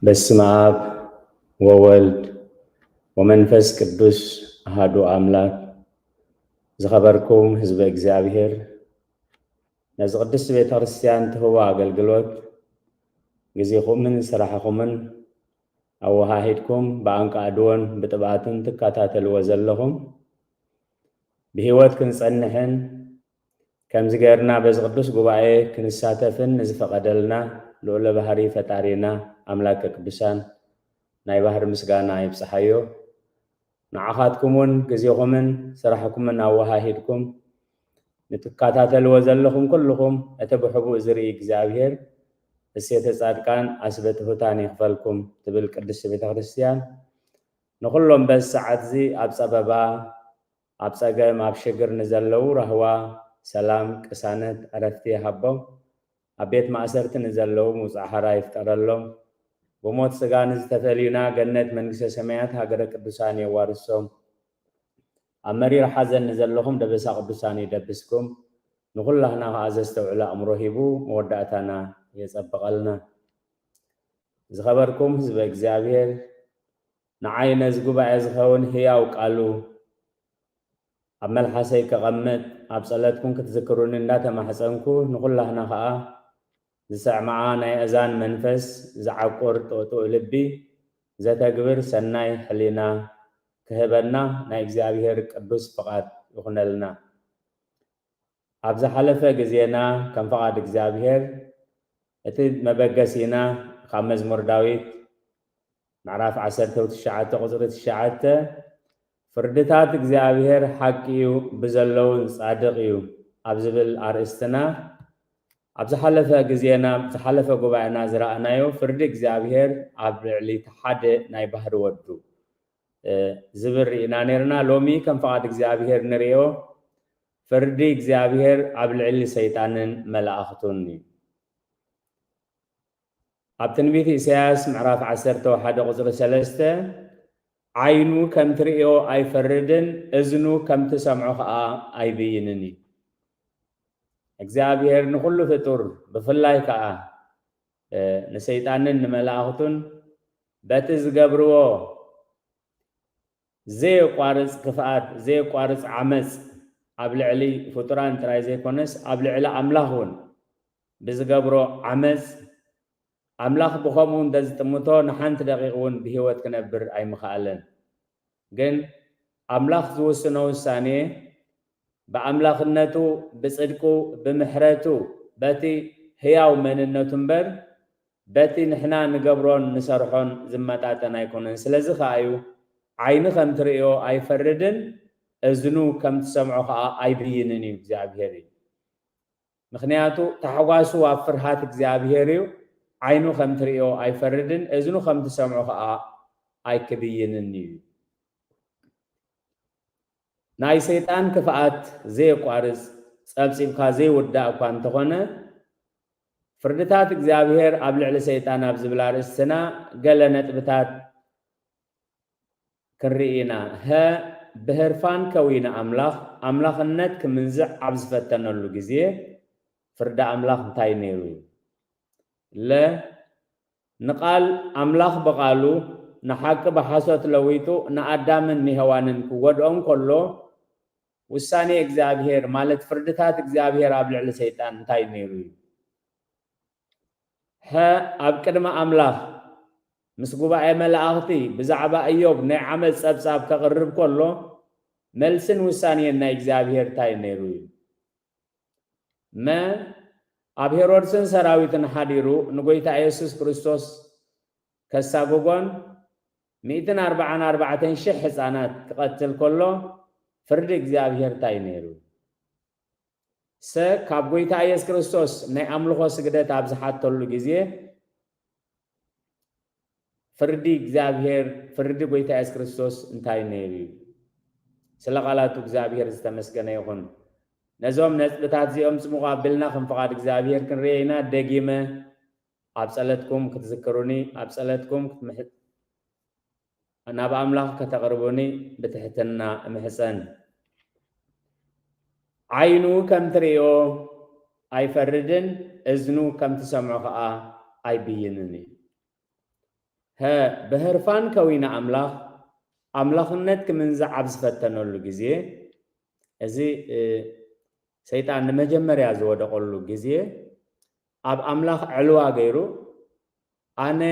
በስመ አብ ወወልድ ወመንፈስ ቅዱስ አሐዱ አምላክ። ዝኸበርኩም ህዝበ እግዚኣብሔር፣ ነዚ ቅድስቲ ቤተ ክርስቲያን ትህቦ ኣገልግሎት ግዜኹምን ስራሕኹምን ኣወሃሂድኩም ብኣንቃዕድዎን ብጥብኣትን ትከታተልዎ ዘለኹም፣ ብህይወት ክንጸንሕን ከምዚ ጌርና በዚ ቅዱስ ጉባኤ ክንሳተፍን ንዝፈቐደልና ልዑለ ባህሪ ፈጣሪና ኣምላከ ቅዱሳን ናይ ባህሪ ምስጋና ይብጽሓዮ። ንዓኻትኩም እውን ግዜኹምን ስራሕኩምን ኣወሃሂድኩም ንትከታተልዎ ዘለኹም ኩልኹም፣ እቲ ብሕቡእ ዝርኢ እግዚኣብሔር እሴተ ጻድቃን ኣስበ ትሑታን ይኽፈልኩም ትብል ቅድስቲ ቤተ ክርስቲያን። ንኹሎም በዚ ሰዓት እዚ ኣብ ጸበባ፣ ኣብ ጸገም፣ ኣብ ሽግር ንዘለዉ ራህዋ፣ ሰላም፣ ቅሳነት፣ ዕረፍቲ ይሃቦም። ኣብ ቤት ማእሰርቲ ንዘለዉ ምውጻእ ሓራ ይፍጠረሎም። ብሞት ስጋ ንዝተፈልዩና ገነት መንግስተ ሰማያት ሃገረ ቅዱሳን የዋርሶም። ኣብ መሪር ሓዘን ንዘለኹም ደበሳ ቅዱሳን ይደብስኩም። ንኹላህና ከኣ ዘስተውዕል ኣእምሮ ሂቡ መወዳእታና የጸብቐልና። ዝኸበርኩም ህዝበ እግዚኣብሔር፣ ንዓይ ነዚ ጉባኤ ዝኸውን ህያው ቃሉ ኣብ መልሓሰይ ከቐምጥ፣ ኣብ ጸለትኩም ክትዝክሩኒ እንዳተማሕጸንኩ፣ ንኹላህና ኸኣ ዝሰዕምዓ ናይ እዛን መንፈስ ዝዓቁር ጥቕጡቕ ልቢ ዘተግብር ሰናይ ሕሊና ክህበና ናይ እግዚኣብሔር ቅዱስ ፍቓድ ይኹነልና። ኣብ ዝሓለፈ ግዜና ከም ፍቓድ እግዚኣብሔር እቲ መበገሲና ካብ መዝሙር ዳዊት ምዕራፍ ዓሰርተ ትሽዓተ ቁጽሪ ትሽዓተ፣ "ፍርድታት እግዚኣብሔር ሓቂ እዩ፣ ብዘለውን ጻድቕ እዩ" ኣብ ዝብል ኣርእስትና፣ ኣብ ዝሓለፈ ግዜና፣ ዝሓለፈ ጉባኤና ዝረኣናዮ፣ ፍርዲ እግዚኣብሔር ኣብ ልዕሊ እቲ ሓደ ናይ ባህሪ ወዱ፣ እ፣ ዝብል ርኢና ነይርና። ሎሚ ከም ፍቓድ እግዚኣብሔር ንርእዮ፣ ፍርዲ እግዚኣብሔር ኣብ ልዕሊ ሰይጣንን መላእኽቱን እዩ። ኣብ ትንቢት ኢሳያስ ምዕራፍ ዓሰርተ ሓደ ቁጽሪ ሰለስተ፣ "ዓይኑ ከም ትርእዮ ኣይፈርድን፣ እዝኑ ከም ትሰምዖ ኸኣ ኣይብይንን" እዩ። እግዚኣብሔር ንኹሉ ፍጡር፣ ብፍላይ ከኣ፣ እ፣ ንሰይጣንን ንመላእኽቱን በቲ ዝገብርዎ ዘየቋርጽ ክፍኣት፣ ዘየቋርጽ ዓመጽ ኣብ ልዕሊ ፍጡራን ጥራይ ዘይኮነስ፣ ኣብ ልዕሊ ኣምላኽ እውን ብዝገብሮ ዓመጽ፣ ኣምላኽ ብኸምኡ እንተዝጥምቶ፣ ንሓንቲ ደቂቕ እውን ብህይወት ክነብር ኣይምኸኣለን። ግን ኣምላኽ ዝውስኖ ውሳኔ፣ ብኣምላኽነቱ፣ ብጽድቁ፣ ብምሕረቱ፣ በቲ ህያው መንነቱ እምበር፣ በቲ ንሕና ንገብሮን ንሰርሖን ዝመጣጠን ኣይኮነን። ስለዚ ከኣ እዩ፣ "ዓይኒ ከም ትርእዮ ኣይፈርድን፣ እዝኑ ከም ትሰምዖ ከኣ ኣይብይንን" እዩ እግዚኣብሔር እዩ። ምኽንያቱ፣ ታሕጓሱ ኣብ ፍርሃት እግዚኣብሔር እዩ። ዓይኑ ከም ትርእዮ ኣይፈርድን፣ እዝኑ ከም ትሰምዖ ከኣ ኣይክብይንን እዩ። ናይ ሰይጣን ክፍኣት ዘየቋርጽ፣ ጸብጺብካ ዘይውዳእ እኳ እንተኾነ፣ ፍርድታት እግዚኣብሔር ኣብ ልዕሊ ሰይጣን ኣብ ዝብል ኣርእስትና ገለ ነጥብታት ክንርኢ ኢና። ሀ፣ ብህርፋን ከዊነ ኣምላኽ፣ ኣምላኽነት ክምንዝዕ ኣብ ዝፈተነሉ ግዜ፣ ፍርዲ ኣምላኽ እንታይ ነይሩ እዩ? ለ፣ ንቓል ኣምላኽ ብቓሉ ንሓቂ ብሓሶት ለዊጡ ንኣዳምን ንሄዋንን ክጎድኦም ከሎ፣ ውሳኔ እግዚኣብሔር፣ ማለት ፍርድታት እግዚኣብሔር ኣብ ልዕሊ ሰይጣን እንታይ ነይሩ እዩ? ሐ፣ ኣብ ቅድሚ ኣምላኽ ምስ ጉባኤ መላእኽቲ ብዛዕባ እዮብ ናይ ዓመፅ ጸብጻብ ከቕርብ ከሎ፣ መልስን ውሳኔን ናይ እግዚኣብሔር እንታይ ነይሩ እዩ? መ፣ ኣብ ሄሮድስን ሰራዊትን ሓዲሩ ንጎይታ የሱስ ክርስቶስ ከሳጉጎን ሚእትን ኣርባዓን ኣርባዕተን ሽሕ ህጻናት ክቐትል ከሎ፣ ፍርዲ እግዚኣብሔር እንታይ ነይሩ? ሰ፣ ካብ ጎይታ የሱስ ክርስቶስ ናይ ኣምልኾ ስግደት ኣብ ዝሓተሉ ግዜ፣ ፍርዲ እግዚኣብሔር፣ ፍርዲ ጎይታ የሱስ ክርስቶስ እንታይ ነይሩ እዩ? ስለ ቃላቱ እግዚኣብሔር ዝተመስገነ ይኹን። ነዞም ነጥብታት እዚኦም ጽሙቕ ኣቢልና ከም ፍቓድ እግዚኣብሔር ክንርኤ ኢና። ደጊመ ኣብ ጸለትኩም ክትዝክሩኒ፣ ኣብ ጸለትኩም ክትምሕ-፣ ናብ ኣምላኽ ከተቕርቡኒ ብትሕትና እምሕጸን። ዓይኑ ከም ትርእዮ ኣይፈርድን፣ እዝኑ ከም ትሰምዖ ኸኣ ኣይብይንን እዩ። ብህርፋን ከዊነ ኣምላኽ ኣምላኽነት ክምንዛዕ ኣብ ዝፈተነሉ ግዜ፣ እዚ ሰይጣን ንመጀመርያ ዝወደቐሉ ግዜ፣ ኣብ ኣምላኽ ዕልዋ ገይሩ፣ ኣነ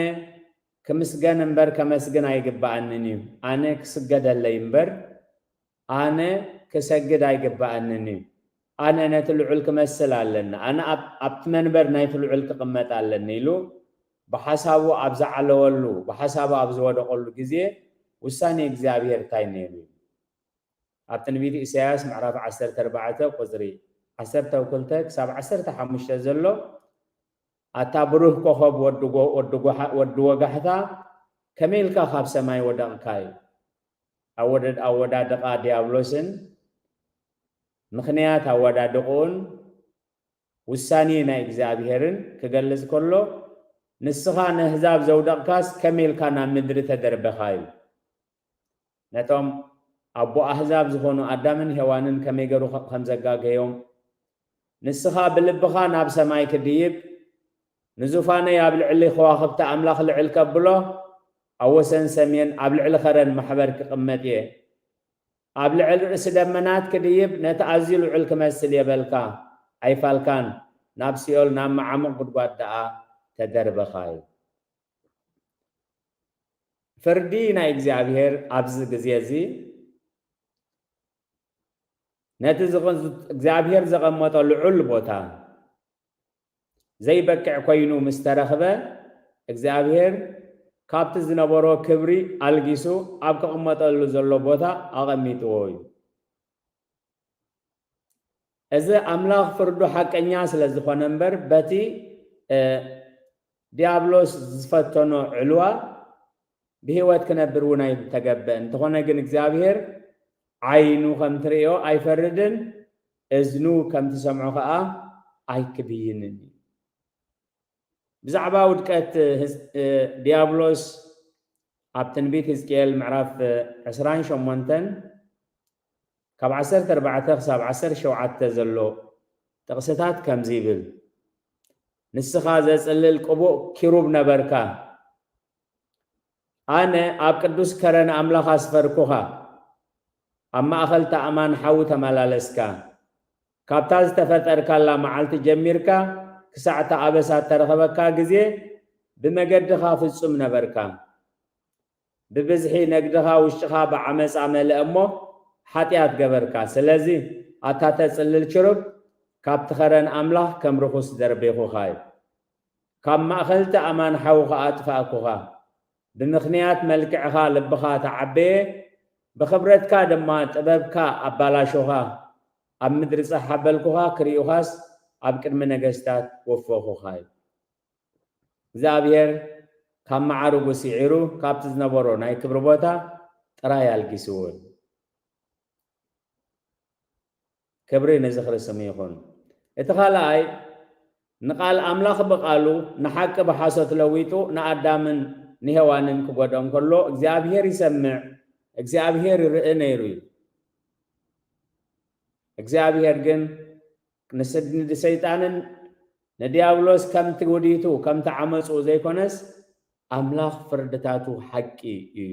ክምስገን እምበር ከመስግን ኣይግባኣንን እዩ፣ ኣነ ክስገደለይ እምበር ኣነ ክሰግድ ኣይግባኣንን እዩ፣ ኣነ ነቲ ልዑል ክመስል ኣለኒ፣ ኣነ ኣብቲ መንበር ናይቲ ልዑል ክቕመጥ ኣለኒ ኢሉ ብሓሳቡ ኣብ ዝዓለወሉ፣ ብሓሳቡ ኣብ ዝወደቐሉ ግዜ ውሳኔ እግዚኣብሔር እንታይ ነይሩ? ኣብ ትንቢት ኢሳያስ ምዕራፍ ዓሰርተ ኣርባዕተ ቁፅሪ ዓሰርተ ክልተ ክሳብ ዓሰርተ ሓሙሽተ ዘሎ፣ ኣታ ብሩህ ኮኸብ ወዲ ወጋሕታ፣ ከመይ ኢልካ ካብ ሰማይ ወደቕካ እዩ? ኣወዳድቃ ዲያብሎስን ምኽንያት ኣወዳድቕኡን ውሳኔ ናይ እግዚኣብሔርን ክገልጽ ከሎ፣ ንስኻ ነህዛብ ዘውደቕካስ ከመይ ኢልካ ናብ ምድሪ ተደርበኻ እዩ። ነቶም ኣቦ ኣህዛብ ዝኾኑ ኣዳምን ሄዋንን ከመይ ገሩ ከም ዘጋገዮም፣ ንስኻ ብልብኻ ናብ ሰማይ ክድይብ፣ ንዙፋነይ ኣብ ልዕሊ ከዋኽብቲ ኣምላኽ ልዕል ከብሎ፣ ኣብ ወሰን ሰሜን ኣብ ልዕሊ ኸረን ማሕበር ክቕመጥ እየ። ኣብ ልዕሊ ርእሲ ደመናት ክድይብ ነቲ ኣዝዩ ልዑል ክመስል የበልካ ኣይፋልካን፣ ናብ ሲኦል ናብ መዓሙቕ ጉድጓድ ደኣ ተደርበኻ እዩ። ፍርዲ ናይ እግዚኣብሔር ኣብዚ ግዜ እዚ ነቲ እግዚኣብሔር ዘቐመጦ ልዑል ቦታ ዘይበቅዕ ኮይኑ ምስ ተረኽበ እግዚኣብሔር ካብቲ ዝነበሮ ክብሪ ኣልጊሱ ኣብ ክቕመጠሉ ዘሎ ቦታ ኣቐሚጥዎ እዩ። እዚ ኣምላኽ ፍርዱ ሓቀኛ ስለ ዝኾነ እምበር በቲ ዲያብሎስ ዝፈተኖ ዕልዋ ብህይወት ክነብር እውን ኣይተገብአ። እንተኾነ ግን እግዚኣብሔር ዓይኑ ከም ትርእዮ ኣይፈርድን፣ እዝኑ ከም ትሰምዖ ኸዓ ኣይክብይንን እዩ። ብዛዕባ ውድቀት ዲያብሎስ ኣብ ትንቢት ህዝቅኤል ምዕራፍ ዕስራን ሸሞንተን ካብ ዓሰርተ ኣርባዕተ ክሳብ ዓሰርተ ሸውዓተ ዘሎ ጥቕስታት ከምዚ ይብል፣ ንስኻ ዘጽልል ቅቡእ ኪሩብ ነበርካ፣ ኣነ ኣብ ቅዱስ ከረን ኣምላኽ ኣስፈርኩኻ፣ ኣብ ማእኸል ተኣማን ሓዊ ተመላለስካ። ካብታ ዝተፈጠርካላ መዓልቲ ጀሚርካ ክሳዕ እቲ ኣበሳ እተረኸበካ ግዜ ብመገድኻ ፍጹም ነበርካ። ብብዝሒ ነግድኻ ውሽጥኻ ብዓመጻ መልአ እሞ ሓጢኣት ገበርካ። ስለዚ ኣታ ተጽልል ችሩብ ካብቲ ኸረን ኣምላኽ ከም ርኹስ ደርቤኹኻ እዩ። ካብ ማእኸል እቲ ኣማን ሓዊ ኸኣ ኣጥፋእኩኻ። ብምኽንያት መልክዕኻ ልብኻ ተዓበየ፣ ብኽብረትካ ድማ ጥበብካ ኣባላሾኻ። ኣብ ምድሪ ጻሕ ኣበልኩኻ፣ ክርእዩኻስ ኣብ ቅድሚ ነገስታት ወፈኹኻ እዩ። እግዚኣብሔር ካብ መዓርጉ ስዒሩ ካብቲ ዝነበሮ ናይ ክብሪ ቦታ ጥራይ ኣልጊስዎ እዩ። ክብሪ ንዝኽሪ ስሙ ይኹን። እቲ ካልኣይ ንቃል ኣምላኽ ብቃሉ ንሓቂ ብሓሶት ለዊጡ ንኣዳምን ንሄዋንን ክጎድኦም ከሎ እግዚኣብሔር ይሰምዕ፣ እግዚኣብሔር ይርኢ ነይሩ እዩ። እግዚኣብሔር ግን ንሰይጣንን ንዲያብሎስ ከምቲ ውዲቱ ከምቲ ዓመፁ ዘይኮነስ ኣምላኽ ፍርድታቱ ሓቂ እዩ።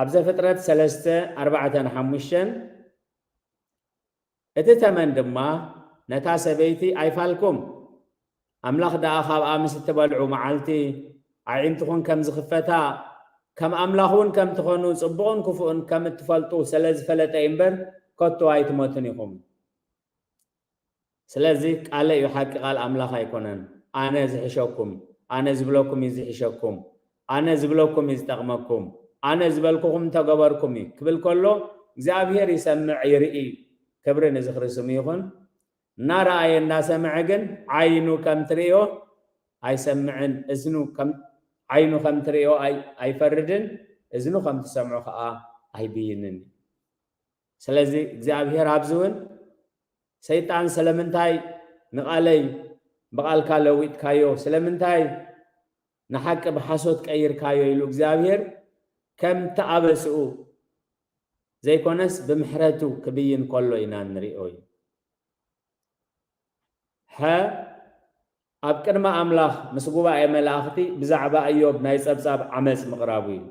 ኣብ ዘፍጥረት ሰለስተ ኣርባዕተን ሓሙሽተን እቲ ተመን ድማ ነታ ሰበይቲ ኣይፋልኩም፣ ኣምላኽ ደኣ ካብኣ ምስ እትበልዑ መዓልቲ ኣዒንትኹን ከም ዝኽፈታ ከም ኣምላኽ እውን ከም ትኾኑ ጽቡቕን ክፉእን ከም እትፈልጡ ስለ ዝፈለጠ እዩ እምበር ከቶ ኣይትሞቱን ኢኹም። ስለዚ ቃለይ እዩ ሓቂ፣ ቃል ኣምላኽ ኣይኮነን። ኣነ ዝሕሸኩም፣ ኣነ ዝብለኩም እዩ ዝሕሸኩም፣ ኣነ ዝብለኩም እዩ ዝጠቕመኩም፣ ኣነ ዝበልኩኹም እንተገበርኩም እዩ ክብል ከሎ እግዚኣብሔር ይሰምዕ ይርኢ። ክብሪ ንዝኽሪ ስሙ ይኹን። እናረኣየ እናሰምዐ ግን ዓይኑ ከም ትርእዮ ኣይሰምዕን፣ እዝኑ ዓይኑ ከም ትርእዮ ኣይፈርድን፣ እዝኑ ከም ትሰምዖ ከዓ ኣይብይንን። ስለዚ እግዚኣብሔር ኣብዚ እውን ሰይጣን ስለምንታይ ንቓለይ ብቓልካ ለዊጥካዮ፣ ስለምንታይ ንሓቂ ብሓሶት ቀይርካዮ ኢሉ እግዚኣብሔር ከም ተኣበስኡ ዘይኮነስ ብምሕረቱ ክብይን ከሎ ኢና እንሪኦ እዩ። ሐ ኣብ ቅድሚ ኣምላኽ ምስ ጉባኤ መላእኽቲ ብዛዕባ እዮብ ናይ ጸብጻብ ዓመጽ ምቕራቡ እዩ።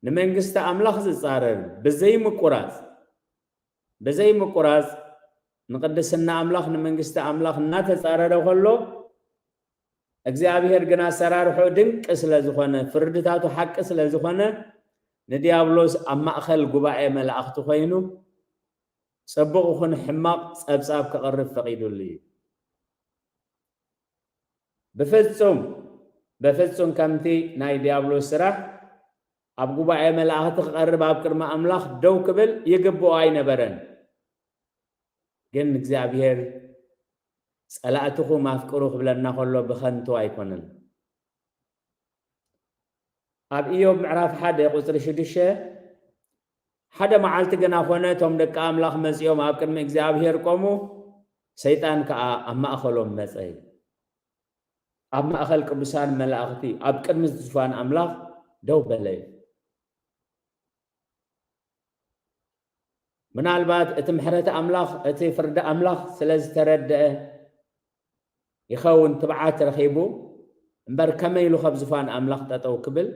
ንመንግስቲ ኣምላኽ ዝጻረር ብዘይምቁራጽ፣ ብዘይምቁራጽ ንቅድስና ኣምላኽ፣ ንመንግስቲ ኣምላኽ እናተጻረረ ከሎ፣ እግዚኣብሔር ግን ኣሰራርሖ ድንቂ ስለ ዝኾነ፣ ፍርድታቱ ሓቂ ስለ ዝኾነ፣ ንዲያብሎስ ኣብ ማእከል ጉባኤ መላእኽቲ ኮይኑ፣ ጽቡቕ ይኹን ሕማቕ ጸብጻብ ከቕርብ ፈቒዱሉ እዩ። ብፍጹም፣ ብፍጹም ከምቲ ናይ ዲያብሎስ ስራሕ ኣብ ጉባኤ መላእኽቲ ክቐርብ፣ ኣብ ቅድሚ ኣምላኽ ደው ክብል ይግብኦ ኣይነበረን። ግን እግዚኣብሔር ጸላእትኹም ኣፍቅሩ ክብለና ከሎ ብኸንቱ ኣይኮነን። ኣብ ኢዮብ ምዕራፍ ሓደ ቁጽሪ ሽዱሽተ፣ ሓደ መዓልቲ ግና ኾነ፣ እቶም ደቂ ኣምላኽ መጺኦም ኣብ ቅድሚ እግዚኣብሔር ቆሙ፣ ሰይጣን ከኣ ኣብ ማእከሎም መጸ እዩ። ኣብ ማእከል ቅዱሳን መላእኽቲ፣ ኣብ ቅድሚ ዝፋን ኣምላኽ ደው በለ እዩ። ምናልባት እቲ ምሕረት ኣምላኽ፣ እቲ ፍርዲ ኣምላኽ ስለ ዝተረድአ ይኸውን ትብዓት ረኺቡ እምበር፣ ከመይ ኢሉ ካብ ዝፋን ኣምላኽ ጠጠው ክብል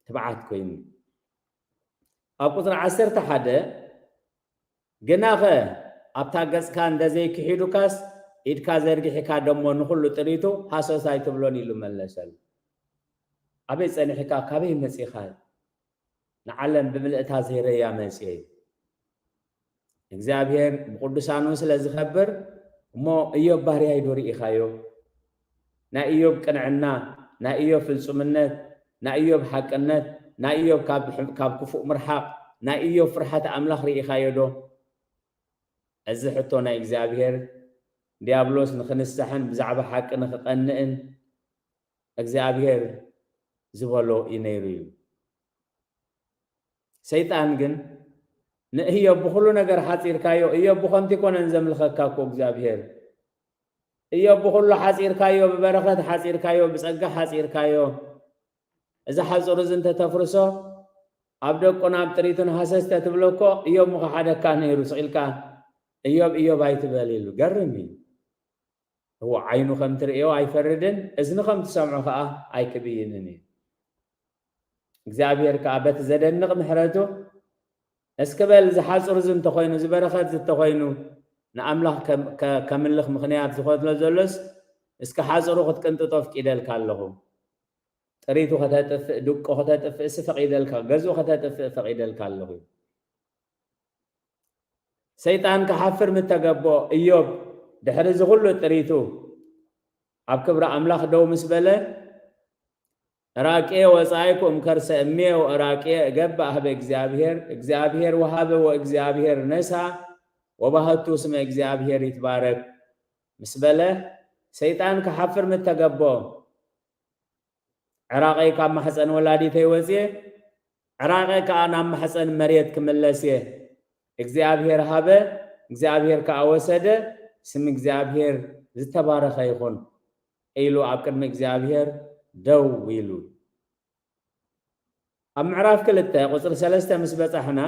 ትብዓት ኮይኑ። ኣብ ቁጽሪ ዓሰርተ ሓደ፣ "ግናኸ ኣብታ ገጽካ እንደ ዘይክሒዱካስ፣ ኢድካ ዘርጊሕካ ደሞ ንኹሉ ጥሪቱ ሃሰስ ኣይትብሎን?" ኢሉ መለሰሉ። ኣበይ ጸኒሕካ፣ ካበይ መጺኻ? ንዓለም ብምልእታ ዘይረያ መጽኤ እዩ። እግዚኣብሔር ብቅዱሳኑ ስለ ዝኸብር፣ እሞ እዮብ ባርያይ ዶ ርኢኻዮ? ናይ እዮብ ቅንዕና፣ ናይ እዮብ ፍጹምነት፣ ናይ እዮብ ሓቅነት፣ ናይ እዮብ ካብ፣ ካብ ክፉእ ምርሓቕ፣ ናይ እዮብ ፍርሃት ኣምላኽ ርኢኻዮ ዶ? እዚ ሕቶ ናይ እግዚኣብሔር፣ ዲያብሎስ ንኽንስሕን ብዛዕባ ሓቂ ንኽቐንእን እግዚኣብሔር ዝበሎ እዩ ነይሩ እዩ። ሰይጣን ግን ንእዮብ ብኹሉ ነገር ሓጺርካዮ፣ እዮብ ብኸምቲ ኣይኮነን ዘምልኸካ እኮ እግዚኣብሔር። እዮብ ብኹሉ ሓጺርካዮ፣ ብበረኸት ሓጺርካዮ፣ ብጸጋ ሓጺርካዮ። እዚ ሓጹር እዚ እንተተፍርሶ፣ ኣብ ደቁን ኣብ ጥሪቱን ሃሰስ ተትብሎ እኮ እዮብ ምኸሓደካ ነይሩ። ስቕ ኢልካ እዮብ፣ እዮብ ኣይትበል ኢሉ። ገርም እዩ። እዎ፣ ዓይኑ ከም ትርእዮ ኣይፈርድን፣ እዝኒ ከም ትሰምዖ ከኣ ኣይክብይንን እዩ። እግዚኣብሔር ከኣ በቲ ዘደንቕ ምሕረቱ፣ እስኪ በል፣ እዚ ሓጹር እዚ እንተኾይኑ፣ እዚ በረኸት እዚ እንተኾይኑ፣ ንኣምላኽ ከም-፣ ከ-፣ ከምልኽ ምኽንያት ዝኾነ ዘሎስ፣ እስኪ ሓጹሩ ክትቅንጥጦ ኣፍቂደልካ ኣለኹ። ጥሪቱ ከተጥፍእ፣ ድቆ ከተጥፍእሲ ፈቒደልካ፣ ገዝኡ ከተጥፍእ ፈቒደልካ ኣለኹ። ሰይጣን ክሓፍር ምተገቦ፣ እዮብ ድሕሪ እዚ ኩሉ ጥሪቱ ኣብ ክብሪ ኣምላኽ ደው ምስ በለ፣ "ራቄ ወጻይኩ እምከርሰ እምየ ወራቄ እገባእ ሀበ እግዚኣብሔር፣ እግዚኣብሔር ወሀበ ወእግዚኣብሔር ነሳ ወባህቱ ስመ እግዚኣብሔር ይትባረክ" ምስ በለ፣ ሰይጣን ክሓፍር ምተገቦ፣ "ዕራቐይ ካብ ማሕፀን ወላዲተይ ወፅየ፣ ዕራቐ ከዓ ናብ ማሕፀን መሬት ክምለስ እየ። እግዚኣብሔር ሃበ፣ እግዚኣብሔር ከዓ ወሰደ፣ ስም እግዚኣብሔር ዝተባረኸ ይኹን" ኢሉ ኣብ ቅድሚ እግዚኣብሔር ደው ኢሉ። ኣብ ምዕራፍ ክልተ ቁፅሪ ሰለስተ ምስ በፃሕና፣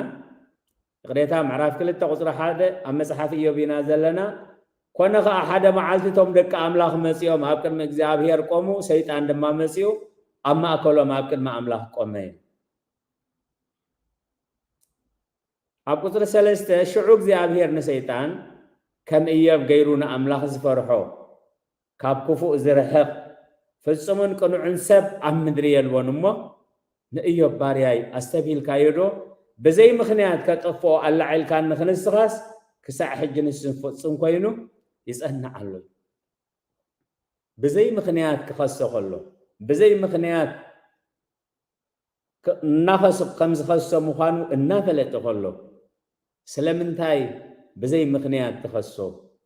ይቕሬታ፣ ምዕራፍ ክልተ ቁፅሪ ሓደ ኣብ መፅሓፍ ኢዮብ ኢና ዘለና። ኮነ ኸዓ ሓደ መዓልቲ እቶም ደቂ ኣምላኽ መፂኦም ኣብ ቅድሚ እግዚኣብሔር ቆሙ፣ ሰይጣን ድማ መፂኡ ኣብ ማእከሎም ኣብ ቅድሚ ኣምላኽ ቆመ። ኣብ ቁፅሪ ሰለስተ፣ ሽዑ እግዚኣብሔር ንሰይጣን ከም እዮብ ገይሩ ንኣምላኽ ዝፈርሖ፣ ካብ ክፉእ ዝርሕቕ፣ ፍጹምን ቅኑዕን ሰብ ኣብ ምድሪ የልቦን እሞ፣ ንእዮብ ባርያይ ኣስተብሂልካዮ ዶ? ብዘይ ምኽንያት ከጥፍኦ ኣላዒልካኒ ክንስኻስ፣ ክሳዕ ሕጂ ንሱ ፍጹም ኮይኑ ይጸንዕ ኣሎ። ብዘይ ምኽንያት ክኸሶ ከሎ፣ ብዘይ ምኽንያት ክ-፣ እናኸስ-፣ ከም ዝኸሶ ምዃኑ እናፈለጠ ከሎ፣ ስለምንታይ ብዘይ ምኽንያት ትኸሶ?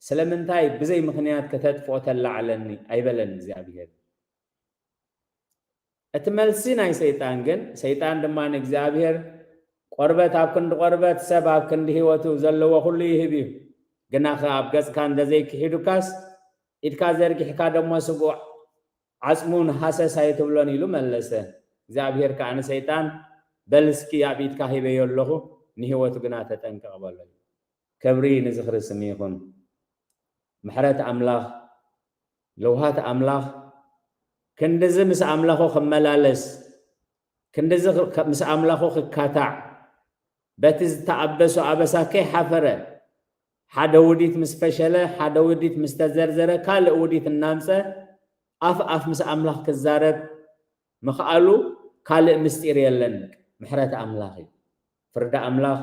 ስለምንታይ ብዘይ ምኽንያት ከተጥፍኦ ተላዕለኒ? ኣይበለን እግዚኣብሔር። እቲ መልሲ ናይ ሰይጣን ግን፣ ሰይጣን ድማ ንእግዚኣብሔር፣ "ቆርበት ኣብ ክንዲ ቆርበት፣ ሰብ ኣብ ክንዲ ህይወቱ ዘለዎ ኩሉ ይህብ እዩ። ግናኸ ኣብ ገጽካ እንተዘይክሒዱካስ፣ ኢድካ ዘርጊሕካ ደሞ ስግኡ ዓጽሙ ንሃሰስ ኣይትብሎን?" ኢሉ መለሰ። እግዚኣብሔር ከኣ ንሰይጣን፣ "በል እስኪ ኣብ ኢድካ ሂበዮ ኣለኹ፣ ንህይወቱ ግና ተጠንቀቕ" በሎ። ክብሪ ንዝኽሪ ስሙ ይኹን። ምሕረት ኣምላኽ ለውሃት ኣምላኽ ክንድዚ ምስ ኣምላኹ ክመላለስ፣ ክንድዚ ክ-፣ ምስ ኣምላኹ ክካታዕ፣ በቲ ዝተኣበሶ ኣበሳ ከይሓፈረ፣ ሓደ ውዲት ምስ ፈሸለ፣ ሓደ ውዲት ምስ ተዘርዘረ፣ ካልእ ውዲት እናምጸ ኣፍ ኣፍ ምስ ኣምላኽ ክዛረብ ምኽኣሉ ካልእ ምስጢር የለን። ምሕረት ኣምላኽ እዩ። ፍርዲ ኣምላኽ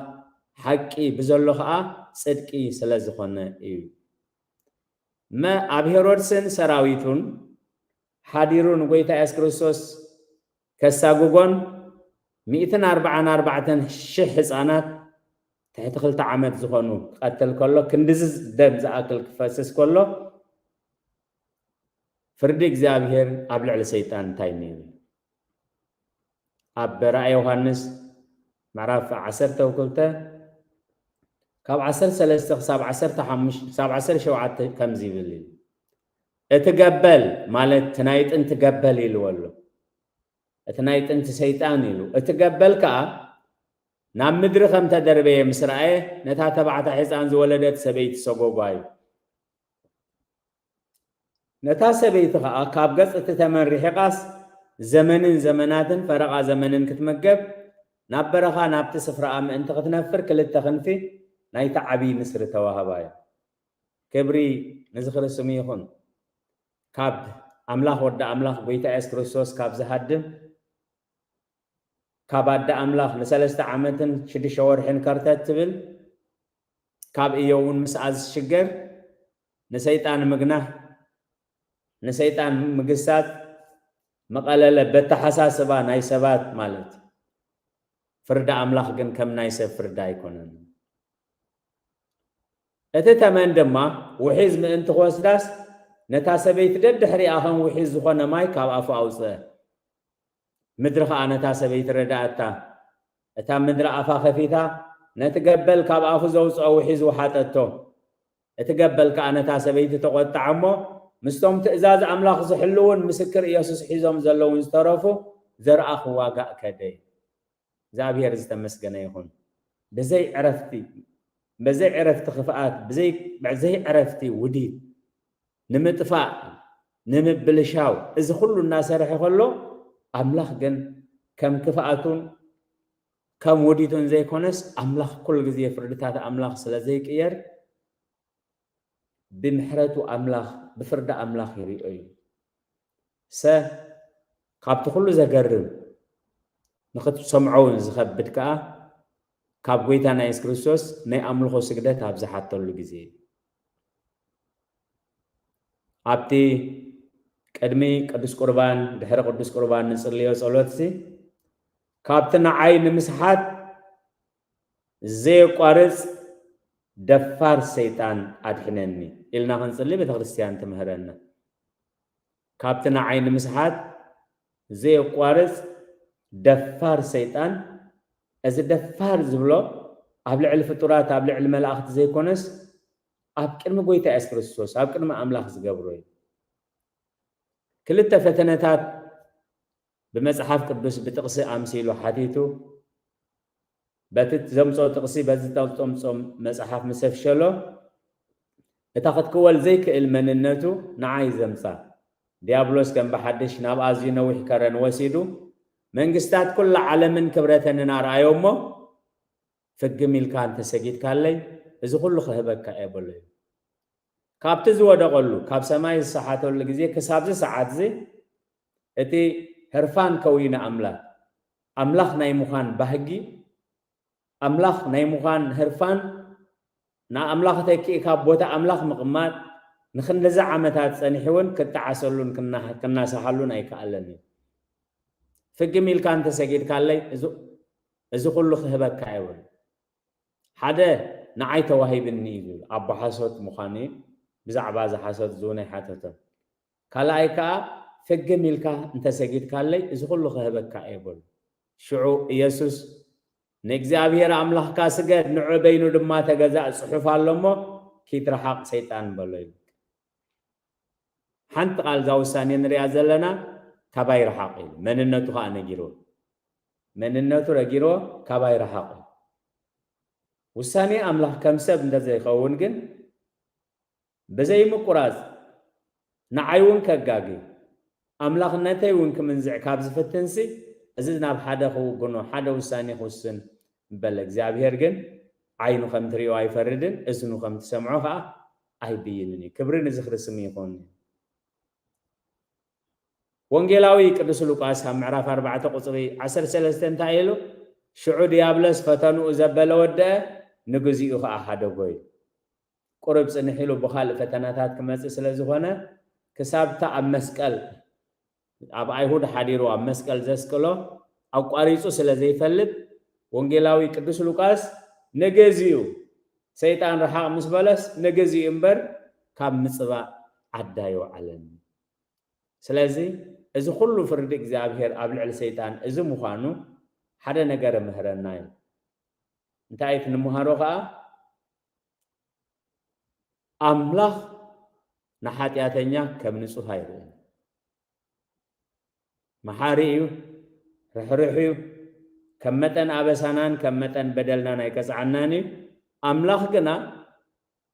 ሓቂ ብዘሎ ኸኣ ጽድቂ ስለ ዝኾነ እዩ። እመ ኣብ ሄሮድስን ሰራዊቱን ሓዲሩ ንጎይታ የሱስ ክርስቶስ ከሳጉጎን ሚእትን ኣርባዓን ኣርባዕተን ሽሕ ህጻናት ትሕቲ ክልተ ዓመት ዝኾኑ ክቐትል ከሎ፣ ክንድዚ ደም ዝኣክል ክፈስስ ከሎ፣ ፍርዲ እግዚኣብሔር ኣብ ልዕሊ ሰይጣን እንታይ ነይሩ? ኣብ ራእይ ዮሃንስ ምዕራፍ ዓሰርተ ክልተ ካብ ዓሰርተ ሰለስተ ክሳብ ዓሰርተ ሓሙሽተ ክሳብ ዓሰርተ ሸውዓተ ከምዚ ይብል እዩ። እቲ ገበል ማለት እቲ ናይ ጥንቲ ገበል ኢልዎ ኣሎ። እቲ ናይ ጥንቲ ሰይጣን ኢሉ። እቲ ገበል ከኣ ናብ ምድሪ ከም ተደርበየ ምስ ረኣየ፣ ነታ ተባዕታይ ሕፃን ዝወለደት ሰበይቲ ሰጎጓ እዩ። ነታ ሰበይቲ ኸኣ ካብ ገጽ እቲ ተመን ርሒቓስ፣ ዘመንን ዘመናትን ፈረቓ ዘመንን ክትምገብ፣ ናብ በረኻ ናብቲ ስፍራኣ ምእንቲ ክትነፍር ክልተ ክንፊ ናይቲ ዓብዪ ንስሪ ተዋህባ እዩ። ክብሪ ንዝኽሪ ስሙ ይኹን። ካብ ኣምላኽ ወዲ ኣምላኽ ጎይታ የሱስ ክርስቶስ ካብ ዝሃድም፣ ካብ ኣደ ኣምላኽ ንሰለስተ ዓመትን ሽዱሽተ ወርሕን ከርተት ትብል፣ ካብ እዮ እውን ምስኣ ዝሽገር፣ ንሰይጣን ምግናህ፣ ንሰይጣን ምግሳጽ፣ መቐለለ በተሓሳስባ ናይ ሰባት ማለት እዩ። ፍርዲ ኣምላኽ ግን ከም ናይ ሰብ ፍርዲ ኣይኮነን። እቲ ተመን ድማ ውሒዝ ምእንቲ ክወስዳስ፣ ነታ ሰበይቲ ደድሕሪኣ ከም ውሒዝ ዝኾነ ማይ ካብ ኣፉ ኣውጽአ። ምድሪ ኸኣ ነታ ሰበይቲ ረድኣታ። እታ ምድሪ ኣፋ ኸፊታ፣ ነቲ ገበል ካብ ኣፉ ዘውጽኦ ውሒዝ ወሓጠቶ። እቲ ገበል ከኣ ነታ ሰበይቲ ተቖጥዓ እሞ፣ ምስቶም ትእዛዝ ኣምላኽ ዝሕልዉን ምስክር ኢየሱስ ሒዞም ዘለዉን ዝተረፉ ዘርኣ ክዋጋእ ከደ። እግዚኣብሔር ዝተመስገነ ይኹን። ብዘይ ዕረፍቲ፣ ብዘይ ዕረፍቲ ክፍኣት፣ ብዘይ፣ ብዘይ ዕረፍቲ ውዲት፣ ንምጥፋእ፣ ንምብልሻው፣ እዚ ኩሉ እናሰርሐ ከሎ፣ ኣምላኽ ግን ከም ክፍኣቱን ከም ውዲቱን ዘይኮነስ፣ ኣምላኽ ኩሉ ግዜ ፍርድታት ኣምላኽ ስለ ዘይቅየር፣ ብምሕረቱ ኣምላኽ፣ ብፍርዲ ኣምላኽ ይሪኦ እዩ። ሰ ካብቲ ኩሉ ዘገርም፣ ንኽትሰምዖ እውን ዝኸብድ ከኣ፣ ካብ ጎይታና የሱስ ክርስቶስ ናይ ኣምልኾ ስግደት ኣብ ዝሓተሉ ግዜ እዩ። ኣብቲ ቅድሚ ቅዱስ ቁርባን፣ ድሕሪ ቅዱስ ቁርባን ንጽልዮ ጸሎትሲ፣ ካብቲ ንዓይ ንምስሓት ዘየቋርጽ ደፋር ሰይጣን ኣድሕነኒ ኢልና ክንጽሊ ቤተ ክርስቲያን ትምህረና። ካብቲ ንዓይ ንምስሓት ዘየቋርጽ ደፋር ሰይጣን፣ እዚ ደፋር ዝብሎ ኣብ ልዕሊ ፍጡራት፣ ኣብ ልዕሊ መላእኽቲ ዘይኮነስ፣ ኣብ ቅድሚ ጎይታ የሱስ ክርስቶስ፣ ኣብ ቅድሚ ኣምላኽ ዝገብሮ እዩ። ክልተ ፈተነታት ብመጽሓፍ ቅዱስ ብጥቕሲ ኣምሲሉ ሓቲቱ፣ በቲ ዘምጾ ጥቕሲ፣ በዚ ዘምጾ መጽሓፍ ምስ ኣፍሸሎ፣ እታ ክትክወል ዘይክእል መንነቱ ንዓይ ዘምጻ። ዲያብሎስ ከም ብሓድሽ ናብ ኣዝዩ ነዊሕ ከረን ወሲዱ፣ መንግስታት ኩላ ዓለምን ክብረተንን ኣርኣዮ እሞ፣ ፍግም ኢልካ እንተሰጊድካለይ፣ እዚ ኩሉ ክህበካ እየ በሎ እዩ። ካብቲ ዝወደቐሉ፣ ካብ ሰማይ ዝሰሓተሉ ግዜ ክሳብዚ ሰዓትዚ፣ እቲ ህርፋን ከዊነ ኣምላኽ፣ ኣምላኽ ናይ ምዃን ባህጊ፣ ኣምላኽ ናይ ምዃን ህርፋን፣ ንኣምላኽ ተኪእካ ኣብ ቦታ ኣምላኽ ምቕማጥ፣ ንኽንደዚ ዓመታት ጸኒሑ እውን ክጠዓሰሉን ክና-፣ ክናሳሓሉን ኣይከኣለን እዩ። ፍግም ኢልካ እንተሰጊድካለይ፣ እዚ፣ እዚ ኩሉ ክህበካ እየ በሎ። ሓደ ንዓይ ተዋሂብኒ እዩ ዝብል፣ ኣቦ ሓሶት ምዃኑ እዩ። ብዛዕባ እዚ ሓሶት እዚ እውን ኣይሓተቶን። ካልኣይ ከኣ፣ ፍግም ኢልካ እንተሰጊድካለይ፣ እዚ ኩሉ ክህበካ እየ በሎ። ሽዑ ኢየሱስ፣ "ንእግዚኣብሔር ኣምላኽካ ስገድ፣ ንዑ በይኑ ድማ ተገዛእ፣ ጽሑፍ ኣሎ እሞ፣ ኪድ ርሓቕ ሰይጣን" በሎ ይብል። ሓንቲ ቃል እዛ ውሳኔ ንሪኣ ዘለና፣ "ካባይ ርሓቕ" ኢሉ። መንነቱ ኸኣ ነጊርዎ። መንነቱ ነጊርዎ፣ "ካባይ ርሓቕ" ኢሉ። ውሳኔ ኣምላኽ ከም ሰብ እንተዘይኸውን ግን፣ ብዘይምቁራጽ፣ ንዓይ እውን ከጋጊ፣ ኣምላኽነተይ እውን ክምንዝዕ ካብ ዝፍትንሲ፣ እዚ ናብ ሓደ ክውግኖ፣ ሓደ ውሳኔ ክውስን በለ። እግዚኣብሔር ግን ዓይኑ ከም ትሪኦ ኣይፈርድን፣ እዝኑ ከም ትሰምዖ ከዓ ኣይብይንን እዩ። ክብሪ ንዝኽሪ ስሙ ይኹን። ወንጌላዊ ቅዱስ ሉቃስ ኣብ ምዕራፍ ኣርባዕተ ቁጽሪ ዓሰርተ ሰለስተ እንታይ ኢሉ? ሽዑ ዲያብሎስ ፈተንኡ ዘበለ ወደአ፣ ንግዚኡ ኸዓ ሃደጎ እዩ። ቁሩብ ጽንሕ ኢሉ ብኻልእ ፈተናታት ክመጽእ ስለ ዝኾነ፣ ክሳብታ ኣብ መስቀል፣ ኣብ ኣይሁድ ሓዲሩ ኣብ መስቀል ዘስቅሎ ኣቋሪጹ ስለ ዘይፈልጥ፣ ወንጌላዊ ቅዱስ ሉቃስ ንግዚኡ፣ ሰይጣን ርሓቕ ምስ በለስ ንግዚኡ እምበር ካብ ምጽባእ ዓዲ ኣይወዓለን። ስለዚ እዚ ኩሉ ፍርዲ እግዚኣብሔር ኣብ ልዕሊ ሰይጣን እዚ ምዃኑ ሓደ ነገር እምህረና እዩ። እንታይ እቲ ንምሃሮ ኸዓ? ኣምላኽ ንሓጢኣተኛ ከም ንጹህ ኣይርእን። መሓሪ እዩ፣ ርሕሩሕ እዩ። ከም መጠን ኣበሳናን ከም መጠን በደልናን ኣይቀጽዓናን እዩ። ኣምላኽ ግና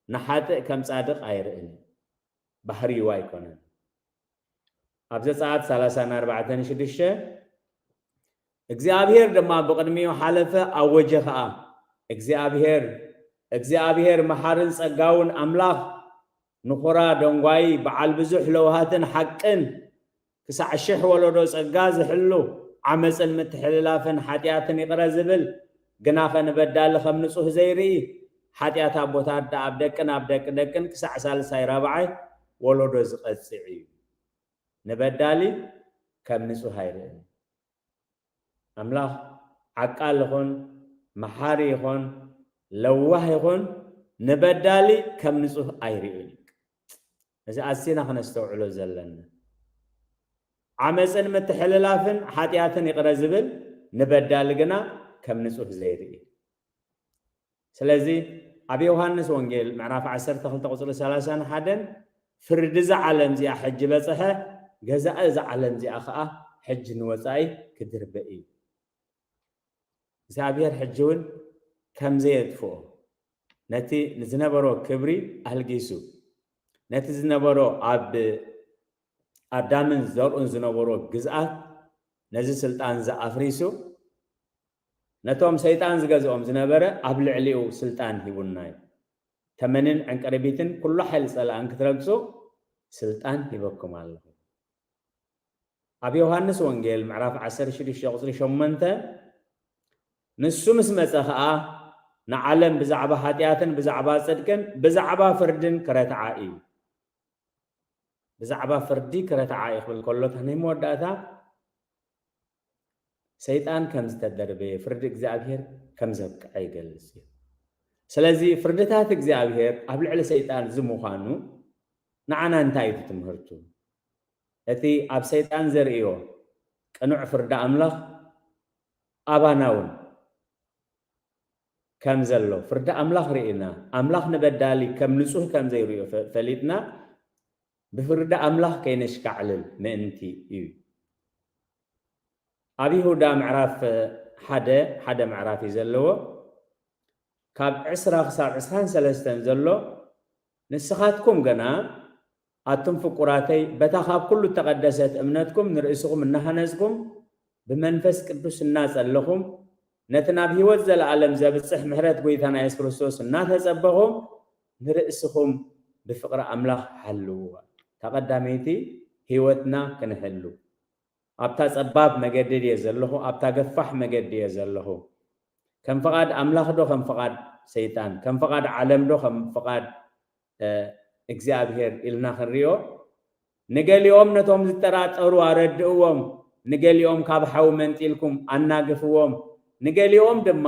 ንሓጥእ ከም ጻድቕ ኣይርእን እዩ። ባህሪኡ ኣይኮነን። ኣብ ዘጸኣት ሰላሳን ኣርባዕተን ሽዱሽተ፣ እግዚኣብሔር ድማ ብቕድሚኡ ሓለፈ፣ ኣወጀ ኸኣ፣ እግዚኣብሔር፣ እግዚኣብሔር መሓርን ጸጋውን ኣምላኽ፣ ንኹራ ደንጓዪ፣ በዓል ብዙሕ ለውሃትን ሓቅን፣ ክሳዕ ሽሕ ወለዶ ጸጋ ዝሕሉ፣ ዓመጽን ምትሕልላፍን ሓጢኣትን ይቕረ ዝብል፣ ግናኸ ንበዳሊ ከም ንጹህ ዘይርኢ፣ ሓጢኣት ኣቦታት ደኣ ኣብ ደቅን ኣብ ደቂ ደቅን ክሳዕ ሳልሳይ ራብዓይ ወለዶ ዝቐጽዕ እዩ። ንበዳሊ ከም ንጹህ ኣይርእን። ኣምላኽ ዓቃል ይኹን፣ መሓሪ ይኹን፣ ለዋህ ይኹን፣ ንበዳሊ ከም ንጹህ ኣይርእን እዩ። እዚ ኣዝና ክነስተውዕሎ ዘለና። ዓመጽን ምትሕልላፍን ሓጢኣትን ይቕረ ዝብል፣ ንበዳሊ ግና ከም ንጹህ ዘይርኢ። ስለዚ ኣብ ዮሃንስ ወንጌል ምዕራፍ ዓሰርተ ክልተ ቁጽሪ ሰላሳን ሓደን፣ ፍርዲ እዛ ዓለም እዚኣ ሕጂ በጽሐ፣ ገዛኢ እዛ ዓለም እዚኣ ኸኣ ሕጂ ንወጻኢ ክድርበ እዩ። እግዚኣብሔር ሕጂ እውን ከም ዘየጥፍኦ፣ ነቲ ዝነበሮ ክብሪ ኣልጊሱ፣ ነቲ ዝነበሮ ኣብ ኣዳምን ዘርኡን ዝነበሮ ግዝኣት፣ ነዚ ስልጣን እዚ ኣፍሪሱ፣ ነቶም ሰይጣን ዝገዝኦም ዝነበረ ኣብ ልዕሊኡ ስልጣን ሂቡና እዩ። ተመንን ዕንቅርቢትን ኩሉ ሓይሊ ጸላእን ክትረግጹ ስልጣን ሂበኩም ኣለኹ። ኣብ ዮሃንስ ወንጌል ምዕራፍ ዓሰርተ ሽዱሽተ ቁጽሪ ሸሞንተ፣ ንሱ ምስ መጸ ኸኣ ንዓለም ብዛዕባ ሓጢኣትን ብዛዕባ ጽድቅን ብዛዕባ ፍርድን ክረትዓ እዩ። ብዛዕባ ፍርዲ ክረትዓ እዩ ክብል ከሎ፣ እታ ናይ መወዳእታ ሰይጣን ከም ዝተደርበየ፣ ፍርዲ እግዚኣብሔር ከም ዘብቅዐ ይገልጽ እዩ። ስለዚ ፍርድታት እግዚኣብሔር ኣብ ልዕሊ ሰይጣን እዚ ምዃኑ ንዓና እንታይ እዩ እቲ ትምህርቱ? እቲ ኣብ ሰይጣን ዘርእዮ ቅኑዕ ፍርዲ ኣምላኽ ኣባና እውን ከም ዘሎ፣ ፍርዲ ኣምላኽ ርኢና፣ ኣምላኽ ንበዳሊ ከም ንጹህ ከም ዘይርእዮ ፈ-፣ ፈሊጥና፣ ብፍርዲ ኣምላኽ ከይነሽካዕልል ምእንቲ እዩ። ኣብ ይሁዳ ምዕራፍ ሓደ፣ ሓደ ምዕራፍ እዩ ዘለዎ። ካብ ዕስራ ክሳብ ዕስራን ሰለስተን ዘሎ፣ ንስኻትኩም ግና ኣቱም ፍቁራተይ፣ በታ ካብ ኩሉ እተቐደሰት እምነትኩም ንርእስኹም እናሃነጽኩም፣ ብመንፈስ ቅዱስ እናጸለኹም፣ ነቲ ናብ ህይወት ዘለኣለም ዘብጽሕ ምሕረት ጐይታና የሱስ ክርስቶስ እናተጸበኹም፣ ንርእስኹም ብፍቕሪ ኣምላኽ ሓልውዋ። እታ ቀዳመይቲ ህይወትና ክንሕሉ። ኣብታ ጸባብ መገዲ ድየ ዘለኹ? ኣብታ ገፋሕ መገዲ እየ ዘለኹ? ከም ፍቓድ ኣምላኽ ዶ ከም ፍቓድ ሰይጣን? ከም ፍቓድ ዓለም ዶ ከም ፍቓድ፣ እ፣ እግዚኣብሔር ኢልና ክንሪኦ? ንገሊኦም ነቶም ዝጠራጠሩ ኣረድእዎም፣ ንገሊኦም ካብ ሓዊ መንጢልኩም ኣናግፍዎም፣ ንገሊኦም ድማ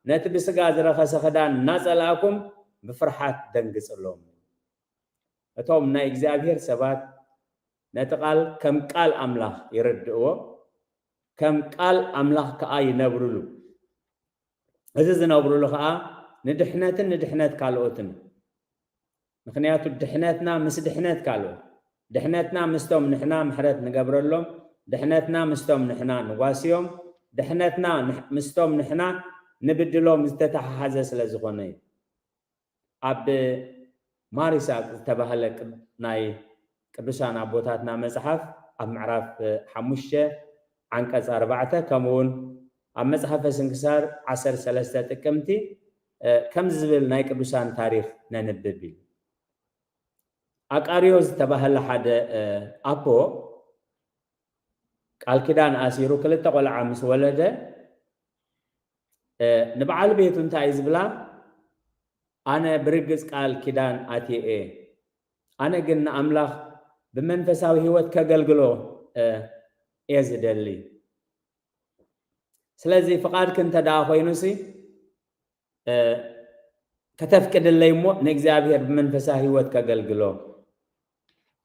ነቲ ብስጋ ዝረኸሰ ክዳን እናጸላእኩም ብፍርሓት ደንግጽሎም። እቶም ናይ እግዚኣብሔር ሰባት ነቲ ቃል ከም ቃል ኣምላኽ ይርድእዎ፣ ከም ቃል ኣምላኽ ከኣ ይነብርሉ። እዚ ዝነብርሉ ከኣ ንድሕነትን ንድሕነት ካልኦትን። ምኽንያቱ ድሕነትና ምስ ድሕነት ካልኦት፣ ድሕነትና ምስቶም ንሕና ምሕረት ንገብረሎም፣ ድሕነትና ምስቶም ንሕና ንጓስዮም፣ ድሕነትና ንሕ-፣ ምስቶም ንሕና ንብድሎም ዝተተሓሓዘ ስለ ዝኾነ እዩ። ኣብ ማር ይስሐቅ ዝተባህለ ቅድ-፣ ናይ ቅዱሳን ኣቦታትና መጽሓፍ ኣብ ምዕራፍ ሓሙሽተ ዓንቀጽ ኣርባዕተ፣ ከምኡ እውን ኣብ መጽሓፈ ስንክሳር ዓሰርተ ሰለስተ ጥቅምቲ ከምዚ ዝብል ናይ ቅዱሳን ታሪኽ ነንብብ ኢሉ። ኣቃርዮስ ዝተባህለ ሓደ ኣቦ ቃል ኪዳን ኣሲሩ ክልተ ቆልዓ ምስ ወለደ ንበዓል ቤቱ እንታይ እዩ ዝብላ? ኣነ ብርግጽ ቃል ኪዳን ኣትየ እየ። ኣነ ግን ንኣምላኽ ብመንፈሳዊ ህይወት ከገልግሎ እየ ዝደሊ። ስለዚ ፍቓድኪ እንተ ደኣ ኮይኑሲ ከተፍቅድለይ እሞ ንእግዚኣብሔር ብመንፈሳዊ ህይወት ከገልግሎ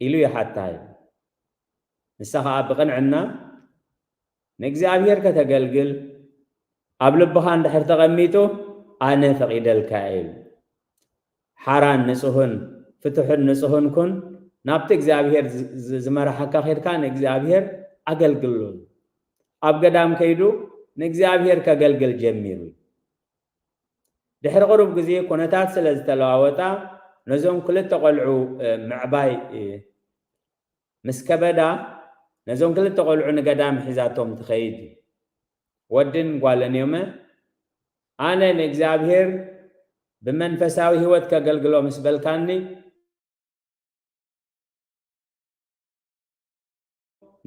ኢሉ ይሓታ እዩ። ንሳ ኸዓ ብቕንዕና ንእግዚኣብሔር ከተገልግል ኣብ ልብኻ እንድሕር ተቐሚጡ ኣነ ፈቒደልካ እየ ኢሉ። ሓራን ንጹህን ፍቱሕን ንጹህን ኩን፣ ናብቲ እግዚኣብሔር ዝ- ዝ- ዝመርሓካ ኸድካ ንእግዚኣብሔር ኣገልግሎ። ኣብ ገዳም ከይዱ ንእግዚኣብሔር ከገልግል ጀሚሩ። ድሕሪ ቁሩብ ግዜ ኩነታት ስለ ዝተለዋወጣ ነዞም ክልተ ቆልዑ ምዕባይ ምስ ከበዳ ነዞም ክልተ ቆልዑ ንገዳም ሒዛቶም ትኸይድ። ወድን ጓልን እዮመ ኣነ ንእግዚኣብሔር ብመንፈሳዊ ህይወት ከገልግሎ ምስ በልካኒ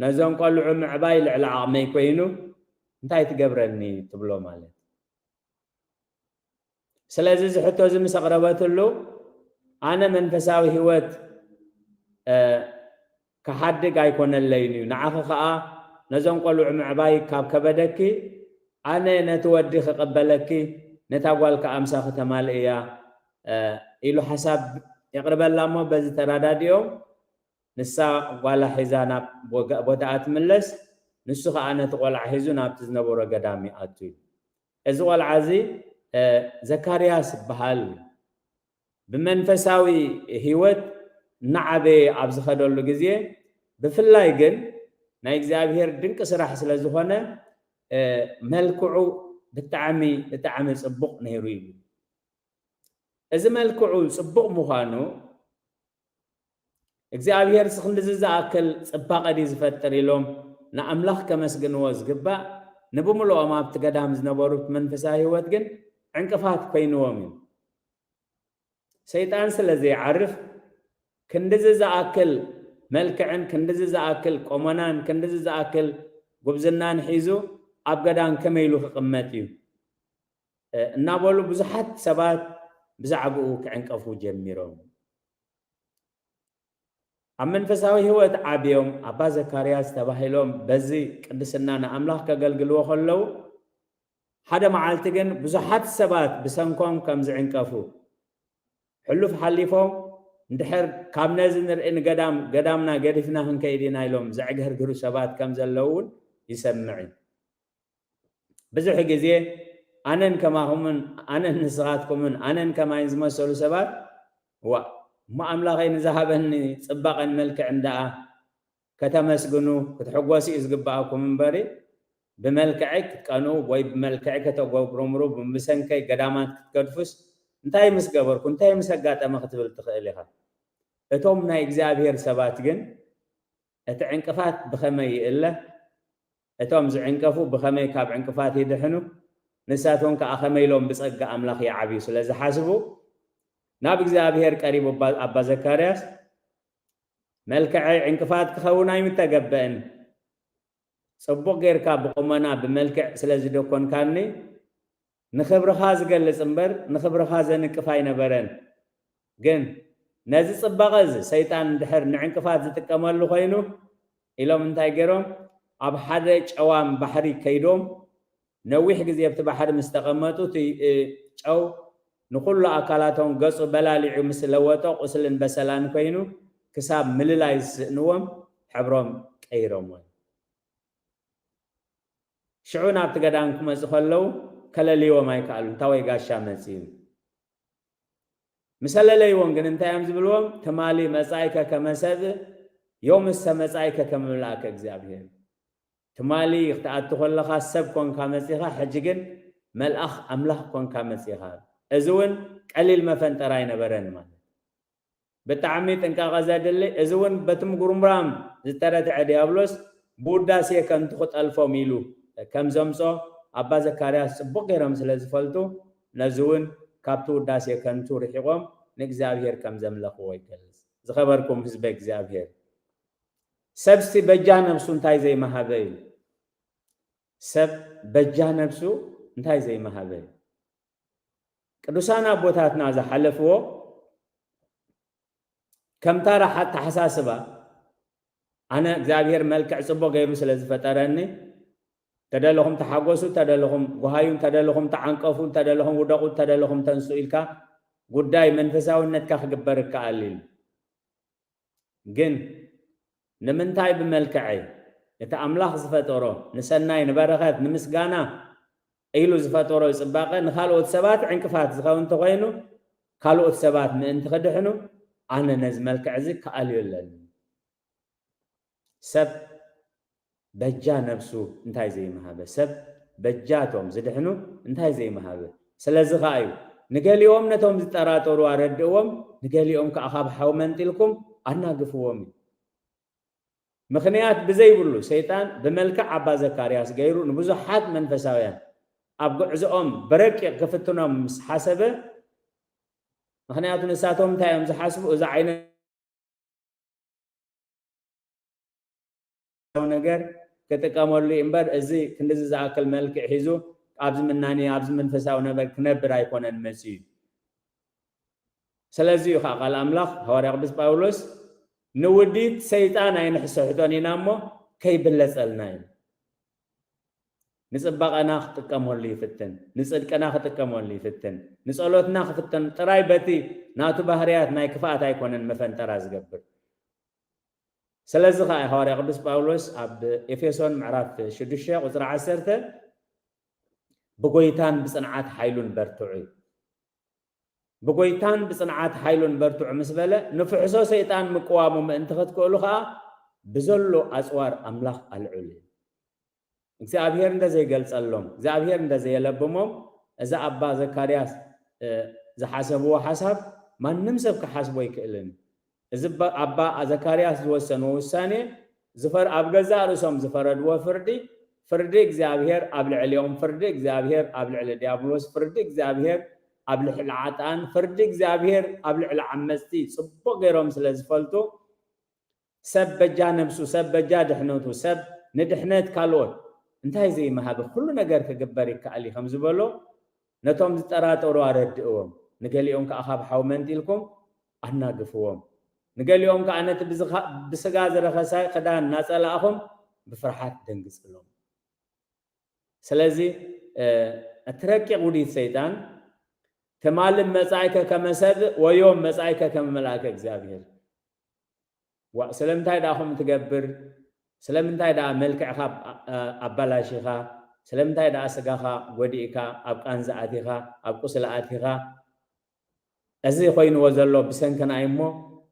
ነዞም ቆልዑ ምዕባይ ልዕሊ ዓቕመይ ኮይኑ እንታይ ትገብረኒ ትብሎ ማለት። ስለዚ እዚ ሕቶ እዚ ምስ ኣቕረበትሉ ኣነ መንፈሳዊ ህይወት ክሓድግ ኣይኮነለይን እዩ፣ ንዓኺ ኸዓ ነዞም ቆልዑ ምዕባይ ካብ ከበደኪ ኣነ ነቲ ወዲ ክቕበለኪ ነታ ጓል ከዓ ምሳኺ ተማልእያ ኢሉ ሓሳብ የቕርበላ እሞ በዚ ተራዳዲኦም ንሳ ጓላ ሒዛ ናብ ቦታኣ ትምለስ፣ ንሱ ከዓ ነቲ ቆልዓ ሒዙ ናብቲ ዝነበሮ ገዳም ይኣቱ እዩ። እዚ ቆልዓ እዚ ዘካርያስ ይበሃል። ብመንፈሳዊ ህይወት እናዓበየ ኣብ ዝኸደሉ ግዜ ብፍላይ ግን ናይ እግዚኣብሔር ድንቂ ስራሕ ስለ ዝኾነ መልክዑ ብጣዕሚ ብጣዕሚ ፅቡቕ ነይሩ እዩ። እዚ መልክዑ ፅቡቕ ምዃኑ እግዚኣብሔር ስኽንድዚ ዝኣክል ፅባቐ ድዩ ዝፈጥር ኢሎም ንኣምላኽ ከመስግንዎ ዝግባእ፣ ንብምልኦም ኣብቲ ገዳም ዝነበሩ መንፈሳዊ ህይወት ግን ዕንቅፋት ኮይንዎም እዩ። ሰይጣን ስለ ዘይዓርፍ ክንድዚ ዝኣክል መልክዕን ክንድዚ ዝኣክል ቆመናን ክንድዚ ዝኣክል ጉብዝናን ሒዙ ኣብ ገዳም ከመይ ኢሉ ክቕመጥ እዩ እናበሉ ብዙሓት ሰባት ብዛዕባኡ ክዕንቀፉ ጀሚሮም። ኣብ መንፈሳዊ ህይወት ዓብዮም ኣባ ዘካርያስ ተባሂሎም በዚ ቅድስና ንኣምላኽ ከገልግልዎ ከለዉ ሓደ መዓልቲ ግን ብዙሓት ሰባት ብሰንኮም ከም ዝዕንቀፉ ሕሉፍ ሓሊፎም እንድሕር ካብ ነዚ ንርኢ ንገዳም ገዳምና ገዲፍና ክንከይድ ኢና ኢሎም ዘዕገርግሩ ሰባት ከም ዘለዉ እውን ይሰምዕ እዩ። ብዙሕ ግዜ ኣነን ከማኹምን ኣነን ንስኻትኩምን ኣነን ከማይን ዝመሰሉ ሰባት ዋ እሞ ኣምላኸይ ንዝሃበኒ ፅባቐን መልክዕን ደኣ ከተመስግኑ ክትሕጎሱ እዩ ዝግበኣኩም እምበሪ ብመልክዐይ ክትቀንኡ ወይ ብመልክዐይ ከተጎብረምሩ ብሰንከይ ገዳማት ክትገድፉስ እንታይ ምስ ገበርኩ እንታይ ምስ ኣጋጠመ ክትብል ትኽእል ኢኻ። እቶም ናይ እግዚኣብሔር ሰባት ግን እቲ ዕንቅፋት ብኸመይ ይእለ እቶም ዝዕንቀፉ ብኸመይ ካብ ዕንቅፋት ይድሕኑ ንሳቶም ከዓ ከመይ ኢሎም ብፀጋ ኣምላኽ ይዓብዩ ስለ ዝሓስቡ ናብ እግዚኣብሔር ቀሪቡ ኣባ ዘካርያስ መልክዐይ ዕንቅፋት ክኸውን ኣይምተገበእን። ፅቡቕ ጌርካ ብቁመና ብመልክዕ ስለ ዝደኮንካኒ ንኽብርኻ ዝገልፅ እምበር ንኽብርኻ ዘንቅፍ ኣይነበረን። ግን ነዚ ፅባቐ እዚ ሰይጣን እንድሕር ንዕንቅፋት ዝጥቀመሉ ኮይኑ ኢሎም እንታይ ገይሮም ኣብ ሓደ ጨዋም ባሕሪ ከይዶም ነዊሕ ግዜ ኣብቲ ባሕሪ ምስ ተቐመጡ እቲ ጨው ንኹሉ ኣካላቶም ገፁ በላሊዑ ምስ ለወጦ ቁስልን በሰላን ኮይኑ ክሳብ ምልላይ ዝስእንዎም ሕብሮም ቀይሮምዎ። ሽዑ ናብቲ ገዳም ክመፁ ከለዉ ከለልይዎም ኣይከኣሉ እንታ ወይ ጋሻ መፅዩ ምሰለለይዎም ግን እንታይ እዮም ዝብልዎም ትማሊ መፃእከ ከመ ሰብእ ዮም እሰ መፃእከ ከመ መልኣከ እግዚኣብሔር ትማሊ ክትኣቱ ከለኻ ሰብ ኮንካ መፂኻ ሕጂ ግን መልኣኽ ኣምላኽ ኮንካ መፂኻ እዚ እውን ቀሊል መፈንጠራ ኣይነበረን ማለት ብጣዕሚ ጥንቃቐ ዘድሊ፣ እዚ እውን በቲ ምጉርምራም ዝተረትዐ ዲያብሎስ ብውዳሴ ከንቱ ክጠልፎም ኢሉ ከም ዘምጾ ኣባ ዘካርያስ ጽቡቕ ገይሮም ስለ ዝፈልጡ፣ ነዚ እውን ካብቲ ውዳሴ ከንቱ ርሒቖም ንእግዚኣብሔር ከም ዘምለኽዎ ይገልጽ። ዝኸበርኩም ህዝበ እግዚኣብሔር፣ ሰብሲ በጃ ነብሱ እንታይ ዘይመሃበ እዩ? ሰብ በጃ ነብሱ እንታይ ዘይመሃበ እዩ? ቅዱሳን ኣቦታትና ዝሓለፍዎ ከምታ ረሓት ተሓሳስባ፣ ኣነ እግዚኣብሔር መልክዕ ጽቡቕ ገይሩ ስለ ዝፈጠረኒ፣ ተደለኹም ተሓጎሱ፣ ተደለኹም ጓሃዩ፣ ተደለኹም ተዓንቀፉ፣ ተደለኹም ውደቑ፣ ተደለኹም ተንሱ ኢልካ ጉዳይ መንፈሳውነትካ ክግበር ይከኣል እዩ። ግን ንምንታይ ብመልክዐይ እቲ ኣምላኽ ዝፈጠሮ ንሰናይ፣ ንበረኸት፣ ንምስጋና ኢሉ ዝፈጠሮ ጽባቐ ንኻልኦት ሰባት ዕንቅፋት ዝኸውን እንተኾይኑ፣ ካልኦት ሰባት ምእንቲ ክድሕኑ ኣነ ነዚ መልክዕ እዚ ክኣልዮ ኣለኒ። ሰብ በጃ ነብሱ እንታይ ዘይመሃበ፣ ሰብ በጃ እቶም ዝድሕኑ እንታይ ዘይመሃበ። ስለዚ ኸኣ እዩ ንገሊኦም ነቶም ዝጠራጠሩ ኣረድእዎም፣ ንገሊኦም ከኣ ካብ ሓው መንጢልኩም ኣናግፍዎም እዩ። ምኽንያት ብዘይብሉ ሰይጣን ብመልክዕ ኣባ ዘካርያስ ገይሩ ንብዙሓት መንፈሳውያን ኣብ ጉዕዞኦም ብረቂቕ ክፍትኖም ምስ ሓሰበ፣ ምኽንያቱ ንሳቶም እንታይ እዮም ዝሓስቡ? እዚ ዓይነት ነገር ክጥቀመሉ እዩ እምበር፣ እዚ ክንድዚ ዝኣክል መልክዕ ሒዙ ኣብዚ ምናኔ፣ ኣብዚ መንፈሳዊ ነገር ክነብር ኣይኮነን መጺኡ። ስለዚ እዩ ከዓ ቃል ኣምላኽ ሃዋርያ ቅዱስ ጳውሎስ ንውዲት ሰይጣን ኣይንሕስሕቶን ኢና እሞ ከይብለጸልና እዩ። ንጽባቐና ክጥቀመሉ ይፍትን፣ ንጽድቅና ክጥቀመሉ ይፍትን፣ ንጸሎትና ክፍትን ጥራይ በቲ ናቱ ባህርያት ናይ ክፍኣት ኣይኮነን መፈንጠራ ዝገብር። ስለዚ ኸኣ ሃዋርያ ቅዱስ ጳውሎስ ኣብ ኤፌሶን ምዕራፍ ሽዱሽተ ቁጽሪ ዓሰርተ ብጎይታን ብጽንዓት ሓይሉን በርትዑ። ብጎይታን ብጽንዓት ሓይሉን በርትዑ ምስ በለ፣ ንፍሕሶ ሰይጣን ምቅዋሙ ምእንቲ ክትክእሉ ኸኣ ብዘሎ ኣጽዋር ኣምላኽ ኣልዕሉ። እግዚኣብሔር እንተ ዘይገልጸሎም፣ እግዚኣብሔር እንተ ዘየለብሞም፣ እዚ ኣባ ዘካርያስ፣ እ፣ ዝሓሰብዎ ሓሳብ ማንም ሰብ ክሓስቦ ኣይክእልን። እዚ ባ-፣ ኣባ ዘካርያስ ዝወሰንዎ ውሳኔ፣ ዝፈር-፣ ኣብ ገዛእ ርእሶም ዝፈረድዎ ፍርዲ፣ ፍርዲ እግዚኣብሔር ኣብ ልዕሊኦም፣ ፍርዲ እግዚኣብሔር ኣብ ልዕሊ ዲያብሎስ፣ ፍርዲ እግዚኣብሔር ኣብ ልዕሊ ዓጣን፣ ፍርዲ እግዚኣብሔር ኣብ ልዕሊ ዓመጽቲ ጽቡቕ ገይሮም ስለ ዝፈልጡ፣ ሰብ በጃ ነብሱ፣ ሰብ በጃ ድሕነቱ፣ ሰብ ንድሕነት ካልኦት እንታይ ዘይመሃበ፣ ኩሉ ነገር ክግበር ይከኣል እዩ ከም ዝበሎ፣ ነቶም ዝጠራጠሩ ኣረድእዎም፣ ንገሊኦም ከኣ ካብ ሓው መንጢልኩም ኣናግፍዎም። ንገሊኦም ከኣ ነቲ ብዝኻ-፣ ብስጋ ዝረኸሰ ክዳን እናጸላእኹም ብፍርሓት ደንግጽሎም። ስለዚ፣ እ፣ እቲ ረቂቕ ውዲት ሰይጣን፣ ትማሊ መጻእከ ከመ ሰብእ ወዮም መጻእከ ከመ መልኣከ እግዚኣብሔር። ዋ፣ ስለምንታይ ደኣ ከምኡ ትገብር? ስለምንታይ ደኣ መልክዕኻ ኣብ-፣ ኣ-፣ ኣባላሺኻ? ስለምንታይ ደኣ ስጋኻ ጎዲእካ፣ ኣብ ቃንዛ ኣቲኻ፣ ኣብ ቁስሊ ኣቲኻ? እዚ ኮይንዎ ዘሎ ብሰንክና እዩ እሞ፣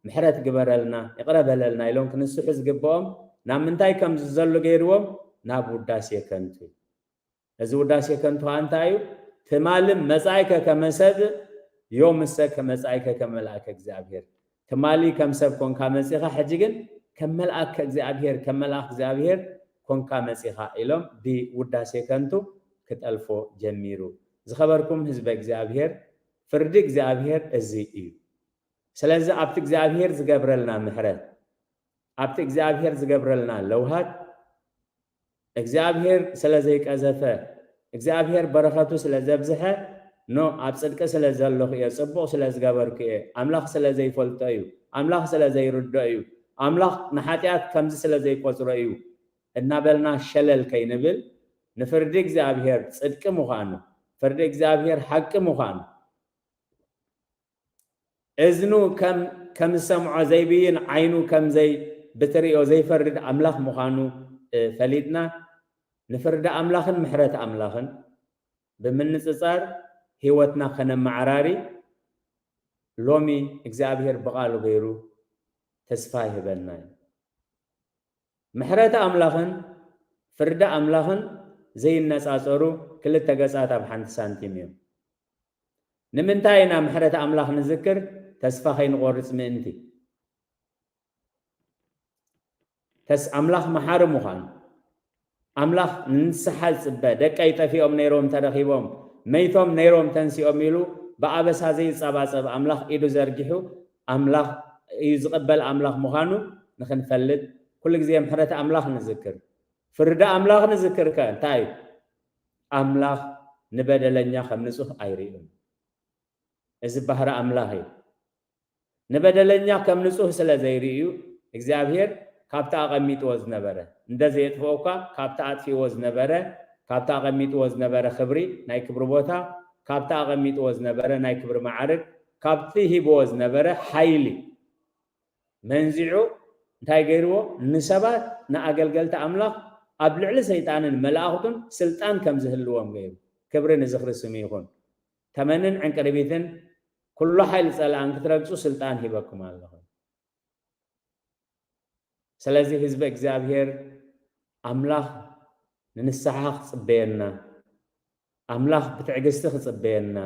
ምሕረት ግበረልና፣ ይቕረ በለልና ኢሎም ክንስሑ ዝግብኦም፣ ናብ ምንታይ ከም ዝዘሉ ገይርዎም? ናብ ውዳሴ ከንቱ። እዚ ውዳሴ ከንቱ ኸኣ እንታይ እዩ? ትማሊ መጻእከ ከመ ሰብእ፣ ዮምሰ ከመ መጻእከ ከመ መልኣከ እግዚኣብሔር። ትማሊ ከም ሰብ ኮንካ መጺኻ፣ ሕጂ ግን ከም መልኣከ እግዚኣብሔር፣ ከም መልኣክ እግዚኣብሔር ኮንካ መጺኻ ኢሎም ብውዳሴ ከንቱ ክጠልፎ ጀሚሩ። ዝኸበርኩም ህዝበ እግዚኣብሔር፣ ፍርዲ እግዚኣብሔር እዚ እዩ። ስለዚ ኣብቲ እግዚኣብሔር ዝገብረልና ምሕረት፣ ኣብቲ እግዚኣብሔር ዝገብረልና ለውሃት፣ እግዚኣብሔር ስለ ዘይቀዘፈ፣ እግዚኣብሔር በረኸቱ ስለ ዘብዝሐ፣ ኖ ኣብ ጽድቂ ስለ ዘለኹ እየ፣ ጽቡቕ ስለ ዝገበርኩ እየ፣ ኣምላኽ ስለ ዘይፈልጦ እዩ፣ ኣምላኽ ስለ ዘይርድኦ እዩ፣ ኣምላኽ ንሓጢኣት ከምዚ ስለ ዘይቆጽሮ እዩ እናበልና ሸለል ከይንብል፣ ንፍርዲ እግዚኣብሔር ጽድቂ ምዃኑ፣ ፍርዲ እግዚኣብሔር ሓቂ ምዃኑ፣ እዝኑ ከም፣ ከም ዝሰምዖ ዘይብይን ዓይኑ ከም ዘይ-፣ ብትርእዮ ዘይፈርድ ኣምላኽ ምዃኑ፣ እ፣ ፈሊጥና፣ ንፍርዲ ኣምላኽን ምሕረት ኣምላኽን ብምንጽጻር ህይወትና ከነመዓራሪ ሎሚ እግዚኣብሔር ብቓሉ ገይሩ ተስፋ ይህበና እዩ። ምሕረት ኣምላኽን ፍርዲ ኣምላኽን ዘይነጻጸሩ ክልተ ገጻት ኣብ ሓንቲ ሳንቲም እዮም። ንምንታይ ኢና ምሕረት ኣምላኽ ንዝክር? ተስፋ ከይንቆርጽ ምእንቲ። ተስ ኣምላኽ መሓሪ ምዃኑ፣ ኣምላኽ ንንስሓ ዝጽበ፣ ደቀይ ጠፊኦም ነይሮም ተረኺቦም፣ መይቶም ነይሮም ተንሲኦም ኢሉ ብኣበሳ ዘይጸባጸብ ኣምላኽ ኢዱ ዘርጊሑ ኣምላኽ እዩ ዝቕበል ኣምላኽ ምዃኑ ንኽንፈልጥ ኩሉ ግዜ ምሕረት ኣምላኽ ንዝክር። ፍርዲ ኣምላኽ ንዝክር ከ እንታይ እዩ? ኣምላኽ ንበደለኛ ከም ንጹህ ኣይርእዩን። እዚ ባህሪ ኣምላኽ እዩ። ንበደለኛ ከም ንጹህ ስለ ዘይርእዩ እግዚኣብሔር ካብቲ ኣቐሚጥዎ ዝነበረ እንደ ዘየጥፍኦ እኳ ካብቲ ኣጥፊእዎ ዝነበረ ካብቲ ኣቐሚጥዎ ዝነበረ ክብሪ ናይ ክብሪ ቦታ ካብቲ ኣቐሚጥዎ ዝነበረ ናይ ክብሪ መዓርግ ካብቲ ሂብዎ ዝነበረ ሓይሊ መንዚዑ እንታይ ገይርዎ? ንሰባት ንኣገልገልቲ ኣምላኽ ኣብ ልዕሊ ሰይጣንን መላእኽቱን ስልጣን ከም ዝህልዎም ገይሩ። ክብሪ ንዝኽሪ ስሙ ይኹን። ተመንን ዕንቅርቢትን ኩሉ ሓይሊ ጸላእን ክትረግጹ ስልጣን ሂበኩም ኣለኹ። ስለዚ ህዝቢ እግዚኣብሔር ኣምላኽ ንንስሓ ክጽበየና፣ ኣምላኽ ብትዕግስቲ ክጽበየና፣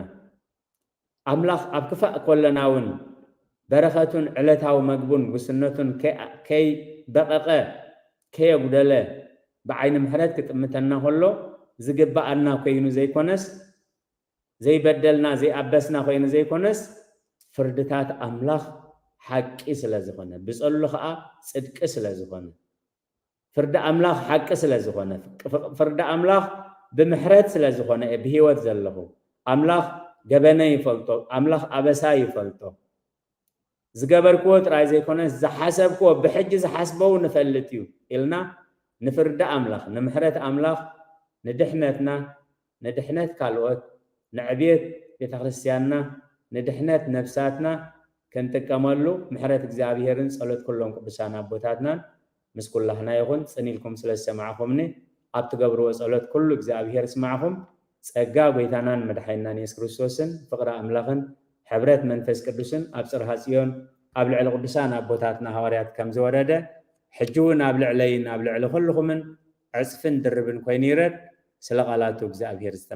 ኣምላኽ ኣብ ክፋእ ኮለና እውን በረኸቱን ዕለታዊ መግቡን ጉስነቱን ከይ- ከይበቐቐ ከየጉደለ ብዓይኒ ምሕረት ክጥምተና ከሎ ዝግብኣና ኮይኑ ዘይኮነስ ዘይበደልና ዘይኣበስና ኮይኑ ዘይኮነስ ፍርድታት ኣምላኽ ሓቂ ስለ ዝኾነ ብጸሉ ኸዓ ጽድቂ ስለ ዝኾነ ፍርዲ ኣምላኽ ሓቂ ስለ ዝኾነ ፍርዲ ኣምላኽ ብምሕረት ስለ ዝኾነ እየ ብህይወት ዘለኹ ኣምላኽ ገበነ ይፈልጦ ኣምላኽ ኣበሳ ይፈልጦ ዝገበርክዎ ጥራይ ዘይኮነ ዝሓሰብክዎ ብሕጂ ዝሓስበው ንፈልጥ እዩ ኢልና ንፍርዲ ኣምላኽ ንምሕረት ኣምላኽ ንድሕነትና ንድሕነት ካልኦት ንዕብየት ቤተክርስትያንና ንድሕነት ነብሳትና ክንጥቀመሉ ምሕረት እግዚኣብሔርን ጸሎት ኩሎም ቅዱሳን ኣቦታትናን ምስ ኩላህና ይኹን ጽን ኢልኩም ስለ ዝሰማዕኹምኒ ኣብ ትገብርዎ ጸሎት ኩሉ እግዚኣብሔር ስማዕኹም ጸጋ ጎይታናን መድሓይናን የሱስ ክርስቶስን ፍቕሪ ኣምላኽን ሕብረት መንፈስ ቅዱስን ኣብ ጽርሃ ጽዮን ኣብ ልዕሊ ቅዱሳን ኣቦታትና ሃዋርያት ከም ዝወረደ ሕጂ እውን ኣብ ልዕለይን ኣብ ልዕሊ ኩልኹምን ዕጽፍን ድርብን ኮይኑ ይረድ ስለ ቃላቱ እግዚኣብሔር ዝተ